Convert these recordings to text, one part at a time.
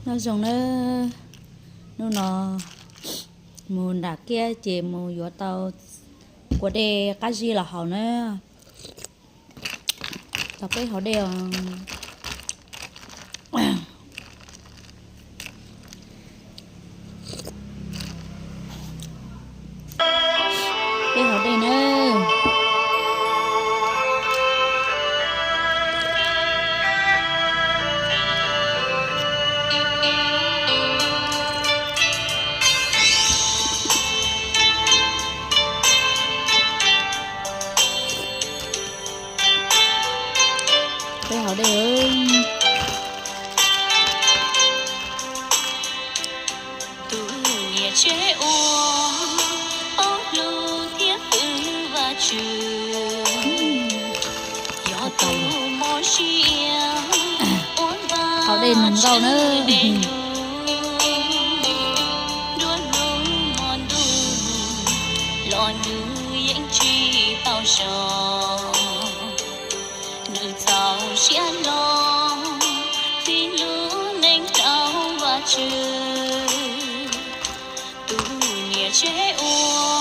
Nyob zoo nawb, hnub no mus nram kiab ces mus yuav tau kua dej qab zib los haus na. Tos peb haus dej os. Peb haus dej nawb. Peb haus dej. Tus niam tsev ua paub hlub thiab qw Vajtswv, yog tus mob siab ua npaj haus dej nug nkauj na. Dua lub hmo ntuj los nws yeej tsis tau so. Nws txaus siab hlo tig lub neej rau Vajtswv. Tus niam tsev ua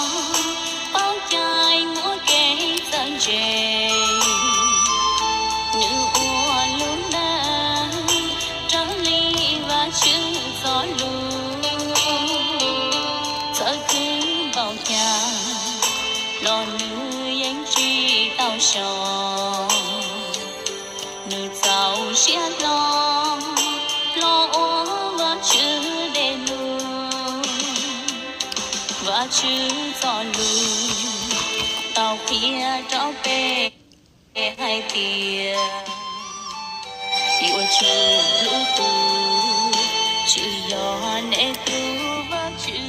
paub cai muaj kev txawj ntse, nws ua lub neej raws li Vajtswv txoj lus. Txawm khwv npaum cas los nws yeej tsis tau so. Nws txaus siab hlo los ua Vajtswv dej lug. Vajtswv txoj lus tau qhia rau peb hais tias yuav tsum hlub tus Tswv, yog nej hlub Vajtswv,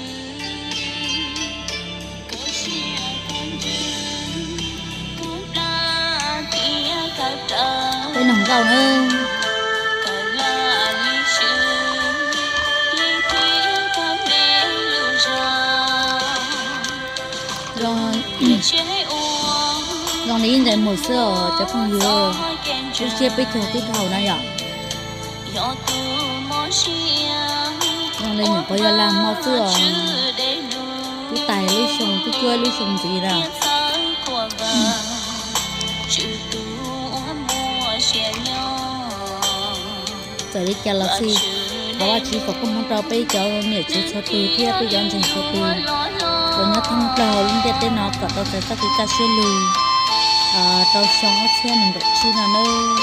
koj siab koj ntsws, koj plab thiab koj raws, peb nug nkauj na. Koj laj li tswv, li thiab koj me lus zog. Zoo li ib ntais mus xwb os cov phooj ywg, lub siab peb caug twb dhau na yom. Zoo li nyuam qhuav yog lag hmo xwb os, twb tais lub xyoo, twb cuab lub xyoo ntxiv lawm. Txawm li cas los xij, thov Vajtswv foom koob hmoov rau peb cov niam txiv txhua tus thiab peb cov ntseeg txhua tus uas nyob thoob plaws hauv lub ntiaj teb no kom tau txais txoj kev kaj siab lug rau xyoo ob txhiab nees nkaum tsib no nawb.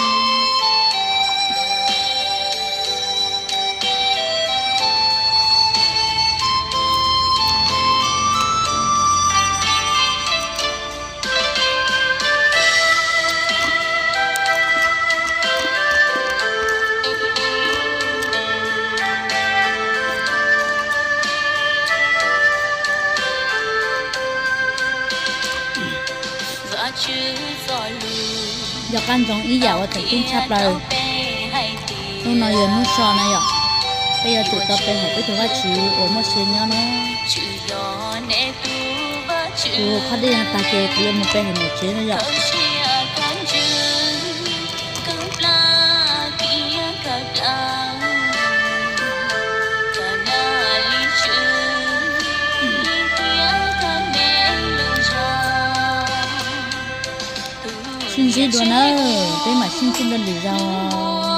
Yog qab ntsoov ib yam uas tseem ceeb tshaj plaws, hnub no yog hnub so na yom, peb yuav tsum tau pe hawm peb tus Vajtswv uas muaj sia nyob na. Kuv qhov dej no tag ces kuv yuav mus pe hawm niam tsev no yom. Sib ntsib dua nawb, peb mam sib ntsib dua lwm zaus.